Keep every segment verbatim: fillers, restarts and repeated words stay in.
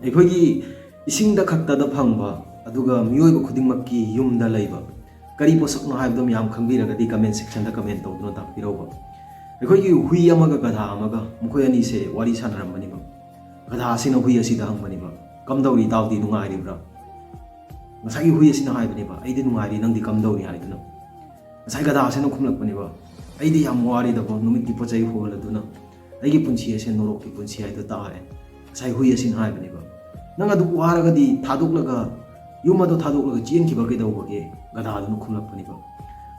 ꯑꯩꯈꯣꯏꯒꯤ ꯏꯁꯤꯡꯗ ꯈꯛꯇꯗ ꯐꯪꯕ, ꯑꯗꯨꯒ ꯃꯤꯑꯣꯏꯕ ꯈꯨꯗꯤꯡꯃꯛꯀꯤ ꯌꯨꯝꯗ ꯂꯩꯕ ꯀꯔꯤ ꯄꯣꯠꯁꯛꯅꯣ ꯍꯥꯏꯕꯗꯣ ꯃꯌꯥꯝ ꯈꯪꯕꯤꯔꯒꯗꯤ comment sectionꯗ comment ꯇꯧꯗꯨꯅ ꯇꯥꯛꯄꯤꯔꯧꯕ꯫ ꯑꯩꯈꯣꯏꯒꯤ ꯍꯨꯏ ꯑꯃꯒ ꯒꯙꯥ ꯑꯃꯒ, ꯃꯈꯣꯏ ꯑꯅꯤꯁꯦ ꯋꯥꯔꯤ ꯁꯥꯟꯅꯔꯝꯕꯅꯤꯕ꯫ ꯒꯙꯥ ꯑꯁꯤꯅ ꯍꯨꯏ ꯑꯁꯤꯗ ꯍꯪꯕꯅꯤꯕ, "ꯀꯝꯗꯧꯔꯤ ꯏꯇꯥꯎꯗꯤ, ꯅꯨꯡꯉꯥꯏꯔꯤꯕ꯭ꯔꯥ?" ꯉꯁꯥꯏꯒꯤ ꯍꯨꯏ ꯑꯁꯤꯅ ꯍꯥꯏꯕꯅꯦꯕ, "ꯑꯩꯗꯤ ꯅꯨꯡꯉꯥꯏꯔꯤ, ꯅꯪꯗꯤ ꯀꯝꯗꯧꯔꯤ?" ꯍꯥꯏꯗꯨꯅ꯫ ꯉꯁꯥꯏ ꯒꯙꯥ ꯑꯁꯤꯅ ꯈꯨꯝꯂꯛꯄꯅꯦꯕ, "ꯑꯩꯗꯤ ꯌꯥꯝ ꯋꯥꯔꯦꯗꯕꯣ, ꯅꯨꯃꯤꯠꯀꯤ ꯄꯣꯠ ꯆꯩ ꯍꯣꯜꯂꯗꯨꯅ ꯑꯩꯒꯤ ꯄꯨꯟꯁꯤ ꯑꯁꯦ ꯅꯣꯔꯣꯛꯀꯤ ꯄꯨꯟꯁꯤ ꯍꯥꯏꯗꯣ ꯇꯥꯔꯦ꯫" ꯉꯁꯥꯏ ꯍꯨꯏ ꯑꯁꯤꯅ ꯍꯥꯏꯕꯅꯦꯕ, "ꯅꯪ ꯑꯗꯨꯛ ꯋꯥꯔꯒꯗꯤ ꯊꯥꯗꯣꯛꯂꯒ, ꯌꯨꯝ ꯑꯗꯣ ꯊꯥꯗꯣꯛꯂꯒ ꯆꯦꯟꯈꯤꯕ ꯀꯩꯗꯧꯕꯒꯦ?" ꯒꯙꯥꯗꯨꯅ ꯈꯨꯝꯂꯛꯄꯅꯦꯕ,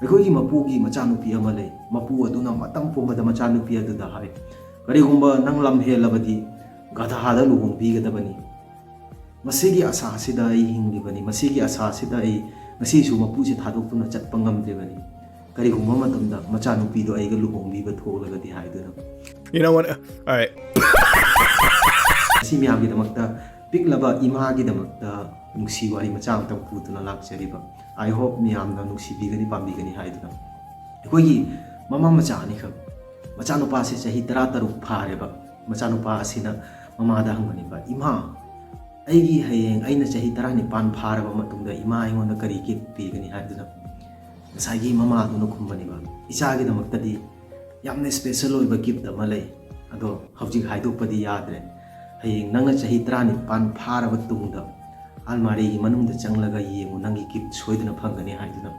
"ꯑꯩꯈꯣꯏꯒꯤ ꯃꯄꯨꯒꯤ ꯃꯆꯥꯅꯨꯄꯤ ꯑꯃ ꯂꯩ, ꯃꯄꯨ ꯑꯗꯨꯅ ꯃꯇꯝ ꯄꯨꯝꯕꯗ ꯃꯆꯥꯅꯨꯄꯤ ꯑꯗꯨꯗ ꯍꯥꯏ, 'ꯀꯔꯤꯒꯨꯝꯕ ꯅꯪ ꯂꯝ ꯍꯦꯜꯂꯕꯗꯤ ꯒꯙꯥꯗ ꯂꯨꯍꯣꯡꯕꯤꯒꯗꯕꯅꯤ꯫ ꯃꯁꯤꯒꯤ ꯑꯁꯥ ꯑꯁꯤꯗ ꯑꯩ ꯍꯤꯡꯂꯤꯕꯅꯤ, ꯃꯁꯤꯒꯤ ꯑꯁꯥ ꯑꯁꯤꯗ ꯑꯩ ꯉꯁꯤꯁꯨ ꯃꯄꯨꯁꯦ ꯊꯥꯗꯣꯛꯇꯨꯅ ꯆꯠꯄ ꯉꯝꯗ꯭ꯔꯤꯕꯅꯤ꯫ ꯀꯔꯤꯒꯨꯝꯕ ꯃꯇꯝꯗ ꯃꯆꯥꯅꯨꯄꯤꯗꯣ ꯑꯩꯒ ꯂꯨꯍꯣꯡꯕꯤꯕ ꯊꯣꯛꯂꯒꯗꯤ," ꯍꯥꯏꯗꯨꯅ꯫ You know what? All right. ꯃꯁꯤ ꯃꯌꯥꯝꯒꯤꯗꯃꯛꯇ, ꯄꯤꯛꯂꯕ ꯏꯃꯥꯒꯤꯗꯃꯛꯇ ꯅꯨꯡꯁꯤ ꯋꯥꯔꯤ ꯃꯆꯥ ꯑꯃꯇꯪ ꯄꯨꯗꯨꯅ ꯂꯥꯛꯆꯔꯤꯕ꯫ I hope ꯃꯌꯥꯝꯅ ꯅꯨꯡꯁꯤꯕꯤꯒꯅꯤ, ꯄꯥꯝꯕꯤꯒꯅꯤ ꯍꯥꯏꯗꯨꯅ꯫ ꯑꯩꯈꯣꯏꯒꯤ ꯃꯃꯥ ꯃꯆꯥ ꯑꯅꯤꯈꯛ, ꯃꯆꯥꯅꯨꯄꯥꯁꯦ ꯆꯍꯤ ꯇꯔꯥ ꯇꯔꯨꯛ ꯐꯥꯔꯦꯕ꯫ ꯃꯆꯥꯅꯨꯄꯥ ꯑꯁꯤꯅ ꯃꯃꯥꯗ ꯍꯪꯕꯅꯦꯕ, "ꯏꯃꯥ, ꯑꯩꯒꯤ ꯍꯌꯦꯡ ꯑꯩꯅ ꯆꯍꯤ ꯇꯔꯥꯅꯤꯄꯥꯟ ꯐꯥꯔꯕ ꯃꯇꯨꯡꯗ ꯏꯃꯥ ꯑꯩꯉꯣꯟꯗ ꯀꯔꯤ gift ꯄꯤꯒꯅꯤ?" ꯍꯥꯏꯗꯨꯅ꯫ ꯉꯁꯥꯏꯒꯤ ꯃꯃꯥꯗꯨꯅ ꯈꯨꯝꯕꯅꯦꯕ, "ꯏꯆꯥꯒꯤꯗꯃꯛꯇꯗꯤ ꯌꯥꯝꯅ special ꯑꯣꯏꯕ gift ꯑꯃ ꯂꯩ, ꯑꯗꯣ ꯍꯧꯖꯤꯛ ꯍꯥꯏꯗꯣꯛꯄꯗꯤ ꯌꯥꯗ꯭ꯔꯦ꯫ ꯍꯌꯦꯡ ꯅꯪꯅ ꯆꯍꯤ ꯇꯔꯥꯅꯤꯄꯥꯟ ꯐꯥꯔꯕ ꯇꯨꯡꯗ ꯑꯜꯃꯥꯔꯤꯒꯤ ꯃꯅꯨꯡꯗ ꯆꯪꯂꯒ ꯌꯦꯡꯉꯨ, ꯅꯪꯒꯤ gift ꯁꯣꯏꯗꯅ ꯐꯪꯒꯅꯤ," ꯍꯥꯏꯗꯨꯅ꯫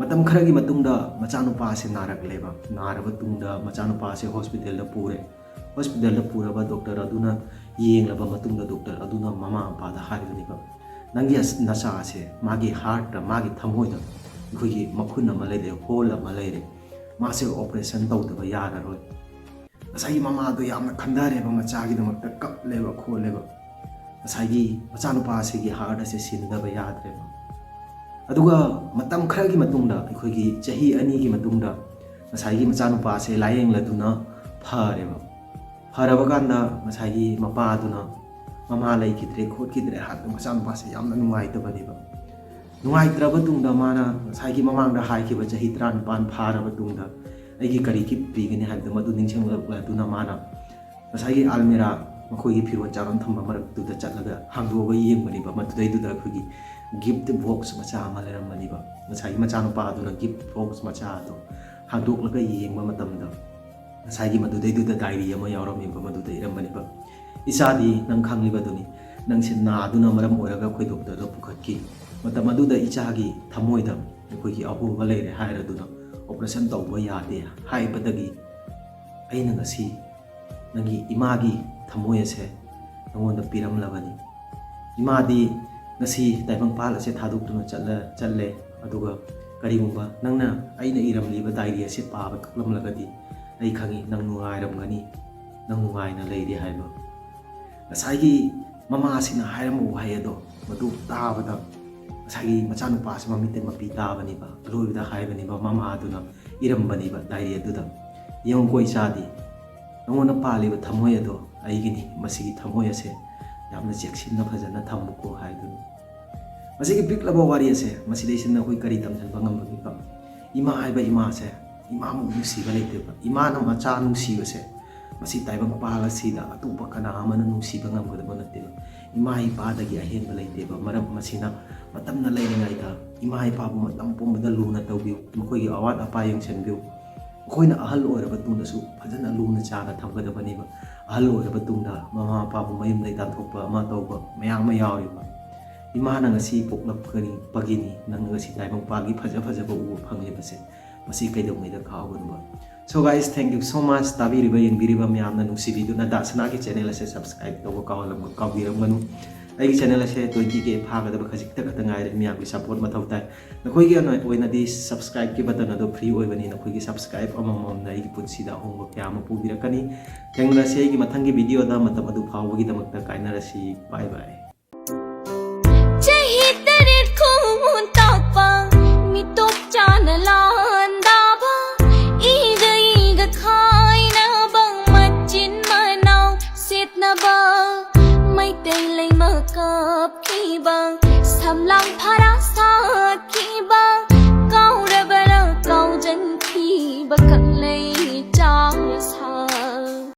ꯃꯇꯝ ꯈꯔꯒꯤ ꯃꯇꯨꯡꯗ ꯃꯆꯥꯅꯨꯄꯥ ꯑꯁꯦ ꯅꯥꯔꯛꯂꯦꯕ꯫ ꯅꯥꯔꯕ ꯇꯨꯡꯗ ꯃꯆꯥꯅꯨꯄꯥ ꯑꯁꯦ hospitalꯗ ꯄꯨꯔꯦ꯫ Hospitalꯗ ꯄꯨꯔꯕ doctor ꯑꯗꯨꯅ ꯌꯦꯡꯂꯕ ꯃꯇꯨꯡꯗ doctor ꯑꯗꯨꯅ ꯃꯃꯥ ꯃꯄꯥꯗ ꯍꯥꯏꯕꯅꯦꯕ, "ꯅꯪꯒꯤ ꯑꯁ-, ꯅꯆꯥ ꯑꯁꯦ ꯃꯥꯒꯤ heartꯇ, ꯃꯥꯒꯤ ꯊꯃꯣꯏꯗ ꯑꯩꯈꯣꯏꯒꯤ ꯃꯈꯨꯟ ꯑꯃ ꯂꯩꯔꯦ, hole ꯑꯃ ꯂꯩꯔꯦ꯫ ꯃꯥꯁꯦ operation ꯇꯧꯗꯕ ꯌꯥꯔꯔꯣꯏ꯫" ꯉꯁꯥꯏꯒꯤ ꯃꯃꯥꯗꯣ ꯌꯥꯝꯅ ꯈꯟꯊꯔꯦꯕ, ꯃꯆꯥꯒꯤꯗꯃꯛꯇ ꯀꯞꯂꯦꯕ, ꯈꯣꯠꯂꯦꯕ꯫ ꯉꯁꯥꯏꯒꯤ ꯃꯆꯥꯅꯨꯄꯥ ꯑꯁꯤꯒꯤ heart ꯑꯁꯦ ꯁꯤꯟꯗꯕ ꯌꯥꯗ꯭ꯔꯦꯕ꯫ ꯑꯗꯨꯒ ꯃꯇꯝ ꯈꯔꯒꯤ ꯃꯇꯨꯡꯗ, ꯑꯩꯈꯣꯏꯒꯤ ꯆꯍꯤ ꯑꯅꯤꯒꯤ ꯃꯇꯨꯡꯗ, ꯉꯁꯥꯏꯒꯤ ꯃꯆꯥꯅꯨꯄꯥ ꯑꯁꯦ ꯂꯥꯌꯦꯡꯂꯗꯨꯅ ꯐꯔꯦꯕ꯫ ꯐꯔꯕ ꯀꯥꯟꯗ ꯉꯁꯥꯏꯒꯤ ꯃꯄꯥꯗꯨꯅ, "ꯃꯃꯥ ꯂꯩꯈꯤꯗ꯭ꯔꯦ, ꯈꯣꯠꯈꯤꯗ꯭ꯔꯦ" ꯍꯥꯏꯕꯗ ꯃꯆꯥꯅꯨꯄꯥꯁꯦ ꯌꯥꯝꯅ ꯅꯨꯡꯉꯥꯏꯇꯕꯅꯦꯕ꯫ ꯅꯨꯡꯉꯥꯏꯇ꯭ꯔꯕ ꯇꯨꯡꯗ ꯃꯥꯅ ꯉꯁꯥꯏꯒꯤ ꯃꯃꯥꯡꯗ ꯍꯥꯏꯈꯤꯕ ꯆꯍꯤ ꯇꯔꯥꯅꯤꯄꯥꯟ ꯐꯥꯔꯕ ꯇꯨꯡꯗ ꯑꯩꯒꯤ ꯀꯔꯤ gift ꯄꯤꯒꯅꯤ ꯍꯥꯏꯕꯗꯣ ꯃꯗꯨ ꯅꯤꯡꯁꯤꯡꯂꯛꯂꯗꯨꯅ ꯃꯥꯅ ꯉꯁꯥꯏꯒꯤ ꯑꯜꯃꯤꯔꯥ ꯃꯈꯣꯏꯒꯤ ꯐꯤꯔꯣꯜ ꯆꯥꯔꯣꯟ ꯊꯝꯕ ꯃꯔꯛꯇꯨꯗ ꯆꯠꯂꯒ ꯍꯥꯡꯗꯣꯛꯑꯒ ꯌꯦꯡꯕꯅꯦꯕ꯫ ꯃꯗꯨꯗꯩꯗꯨꯗ ꯑꯩꯈꯣꯏꯒꯤ gift box ꯃꯆꯥ ꯑꯃ ꯂꯩꯔꯝꯕꯅꯦꯕ꯫ ꯉꯁꯥꯏꯒꯤ ꯃꯆꯥꯅꯨꯄꯥ ꯑꯗꯨꯅ gift box ꯃꯆꯥ ꯑꯗꯣ ꯍꯥꯡꯗꯣꯛꯂꯒ ꯌꯦꯡꯕ ꯃꯇꯝꯗ ꯉꯁꯥꯏꯒꯤ ꯃꯗꯨꯗꯩꯗꯨꯗ diary ꯑꯃ ꯌꯥꯎꯔꯝꯃꯦꯕ꯫ ꯃꯗꯨꯗ ꯏꯔꯝꯕꯅꯦꯕ, "ꯏꯆꯥꯗꯤ ꯅꯪ ꯈꯪꯂꯤꯕꯗꯨꯅꯤ, ꯅꯪꯁꯦ ꯅꯥꯗꯨꯅ ꯃꯔꯝ ꯑꯣꯏꯔꯒ ꯑꯩꯈꯣꯏ doctorꯗ ꯄꯨꯈꯠꯈꯤ꯫ ꯃꯇꯝ ꯑꯗꯨꯗ ꯏꯆꯥꯒꯤ ꯊꯃꯣꯏꯗ ꯑꯩꯈꯣꯏꯒꯤ ꯑꯍꯣꯕ ꯂꯩꯔꯦ ꯍꯥꯏꯔꯗꯨꯅ operation ꯇꯧꯕ ꯌꯥꯗꯦ ꯍꯥꯏꯕꯗꯒꯤ ꯑꯩꯅ ꯉꯁꯤ ꯅꯪꯒꯤ ꯏꯃꯥꯒꯤ ꯊꯃꯣꯏ ꯑꯁꯦ ꯅꯉꯣꯟꯗ ꯄꯤꯔꯝꯂꯕꯅꯤ꯫ ꯏꯃꯥꯗꯤ ꯉꯁꯤ ꯇꯥꯏꯕꯪꯄꯥꯜ ꯑꯁꯦ ꯊꯥꯗꯣꯛꯇꯨꯅ ꯆꯠꯂ-, ꯆꯠꯂꯦ꯫ ꯑꯗꯨꯒ ꯀꯔꯤꯒꯨꯝꯕ ꯅꯪꯅ ꯑꯩꯅ ꯏꯔꯝꯂꯤꯕ diary ꯑꯁꯤ ꯄꯥꯕ ꯀꯛꯂꯝꯂꯒꯗꯤ ꯑꯩ ꯈꯪꯏ ꯅꯪ ꯅꯨꯡꯉꯥꯏꯔꯝꯒꯅꯤ, ꯅꯪ ꯅꯨꯡꯉꯥꯏꯅ ꯂꯩꯔꯤ" ꯍꯥꯏꯕ꯫ ꯉꯁꯥꯏꯒꯤ ꯃꯃꯥꯁꯤꯅ ꯍꯥꯏꯔꯝꯕ ꯋꯥꯍꯩ ꯑꯗꯣ ꯃꯗꯨ ꯇꯥꯕꯗ ꯉꯁꯥꯏꯒꯤ ꯃꯆꯥꯅꯨꯄꯥꯁꯤ ꯃꯃꯤꯠꯇ ꯃꯄꯤ ꯇꯥꯕꯅꯦꯕ꯫ ꯑꯂꯣꯏꯕꯗ ꯍꯥꯏꯕꯅꯦꯕ ꯃꯃꯥꯗꯨꯅ ꯏꯔꯝꯕꯅꯦꯕ diary ꯑꯗꯨꯗ, "ꯌꯦꯡꯉꯨꯀꯣ ꯏꯆꯥꯗꯤ, ꯅꯉꯣꯟꯗ ꯄꯥꯜꯂꯤꯕ ꯊꯃꯣꯏ ꯑꯗꯣ ꯑꯩꯒꯤꯅꯤ, ꯃꯁꯤꯒꯤ ꯊꯃꯣꯏ ꯑꯁꯦ ꯌꯥꯝꯅ ꯆꯦꯛꯁꯤꯟꯅ ꯐꯖꯅ ꯊꯝꯃꯨꯀꯣ" ꯍꯥꯏꯗꯨꯅ꯫ ꯃꯁꯤꯒꯤ ꯄꯤꯛꯂꯕ ꯋꯥꯔꯤ ꯑꯁꯦ ꯃꯁꯤꯗꯩꯁꯤꯗ ꯑꯩꯈꯣꯏ ꯀꯔꯤ ꯇꯝꯁꯤꯟꯕ ꯉꯝꯕꯒꯦꯀꯣ? ꯏꯃꯥ ꯍꯥꯏꯕ ꯏꯃꯥꯁꯦ, ꯏꯃꯥꯃꯨꯛ ꯅꯨꯡꯁꯤꯕ ꯂꯩꯇꯦꯕ꯫ ꯏꯃꯥꯅ ꯃꯆꯥ ꯅꯨꯡꯁꯤꯕꯁꯦ ꯃꯁꯤ ꯇꯥꯏꯕꯪꯄꯥꯜ ꯑꯁꯤꯗ ꯑꯇꯣꯞꯄ ꯀꯅꯥ ꯑꯃꯅ ꯅꯨꯡꯁꯤꯕ ꯉꯝꯒꯗꯕ ꯅꯠꯇꯦꯕ꯫ ꯏꯃꯥ ꯏꯄꯥꯗꯒꯤ ꯑꯍꯦꯟꯕ ꯂꯩꯇꯦꯕ꯫ ꯃꯔꯝ ꯃꯁꯤꯅ ꯃꯇꯝꯅ ꯂꯩꯔꯤꯉꯩꯗ ꯏꯃꯥ ꯏꯄꯥꯕꯨ ꯃꯇꯝ ꯄꯨꯝꯕꯗ ꯂꯨꯅ ꯇꯧꯕꯤꯌꯨ, ꯃꯈꯣꯏꯒꯤ ꯑꯋꯥꯠ ꯑꯄꯥ ꯌꯦꯡꯁꯤꯟꯕꯤꯌꯨ꯫ ꯑꯩꯈꯣꯏꯅ ꯑꯍꯜ ꯑꯣꯏꯔꯕ ꯇꯨꯡꯗꯁꯨ ꯐꯖꯅ ꯂꯨꯅ ꯆꯥꯅ ꯊꯝꯒꯗꯕꯅꯦꯕ꯫ ꯑꯍꯜ ꯑꯣꯏꯔꯕ ꯇꯨꯡꯗ ꯃꯃꯥ ꯃꯄꯥꯕꯨ ꯃꯌꯨꯝꯗꯒꯤ ꯇꯥꯟꯊꯣꯛꯄ ꯑꯃ ꯇꯧꯕ ꯃꯌꯥꯝ ꯑꯃ ꯌꯥꯎꯔꯤꯕ꯫ ꯏꯃꯥꯅ ꯉꯁꯤ ꯄꯣꯛꯂꯛꯄꯒꯤꯅꯤ, ꯅꯪꯅ ꯉꯁꯤ ꯇꯥꯏꯕꯪꯄꯥꯜꯒꯤ ꯐꯖ ꯐꯖꯕ ꯎꯕ ꯐꯪꯂꯤꯕꯁꯦ꯫ ꯃꯁꯤ ꯀꯩꯗꯧꯉꯩꯗ ꯀꯥꯎꯒꯅꯨꯕ꯫ So guys, thank you so much꯫ ꯇꯥꯕꯤꯔꯤꯕ, ꯌꯦꯡꯕꯤꯔꯤꯕ ꯃꯌꯥꯝꯅ ꯅꯨꯡꯁꯤꯕꯤꯗꯨꯅ ꯗꯥ ꯁꯅꯥꯒꯤ channel ꯑꯁꯦ subscribe ꯇꯧꯕ ꯀꯥꯎꯍꯜꯂꯝ-, ꯀꯥꯎꯕꯤꯔꯝꯒꯅꯨ꯫ ꯑꯩꯒꯤ channel ꯑꯁꯦ twenty K ꯐꯥꯒꯗꯕ ꯈꯖꯤꯛꯇ ꯈꯛꯇ ꯉꯥꯏꯔꯦ꯫ ꯃꯌꯥꯝꯒꯤ support ꯃꯊꯧ ꯇꯥꯏ꯫ ꯅꯈꯣꯏꯒꯤ ꯑꯣꯏꯅ-, ꯑꯣꯏꯅꯗꯤ subscribeꯀꯤ button ꯑꯗꯨ free ꯑꯣꯏꯕꯅꯤ꯫ ꯅꯈꯣꯏꯒꯤ subscribe ꯑꯃꯃꯝꯅ ꯑꯩꯒꯤ ꯄꯨꯟꯁꯤꯗ ꯑꯍꯣꯡꯕ ꯀꯌꯥ ꯑꯃ ꯄꯨꯕꯤꯔꯛꯀꯅꯤ꯫ ꯊꯦꯡꯅꯔꯁꯤ ꯑꯩꯒꯤ ꯃꯊꯪꯒꯤ videoꯗ꯫ ꯃꯇꯝ ꯑꯗꯨ ꯐꯥꯎꯕꯒꯤꯗꯃꯛꯇ ꯀꯥꯏꯅꯔꯁꯤ꯫ Bye bye꯫ ꯆꯍꯤ ꯇꯔꯦꯠ ꯈꯣꯡ ꯇꯥꯛꯄ ꯃꯤꯇꯣꯞ ꯆꯥꯅ ꯂꯥꯟꯗꯥꯕ, ꯏꯒ ꯏꯒ ꯈꯥꯏꯅꯕ, ꯃꯆꯤꯟ ꯃꯅꯥꯎ ꯁꯦꯠꯅꯕ, ꯃꯩꯇꯩ ꯂꯩꯃ ꯀꯞꯈꯤꯕ, ꯁꯝꯂꯥꯡ ꯐꯔꯥ ꯁꯥ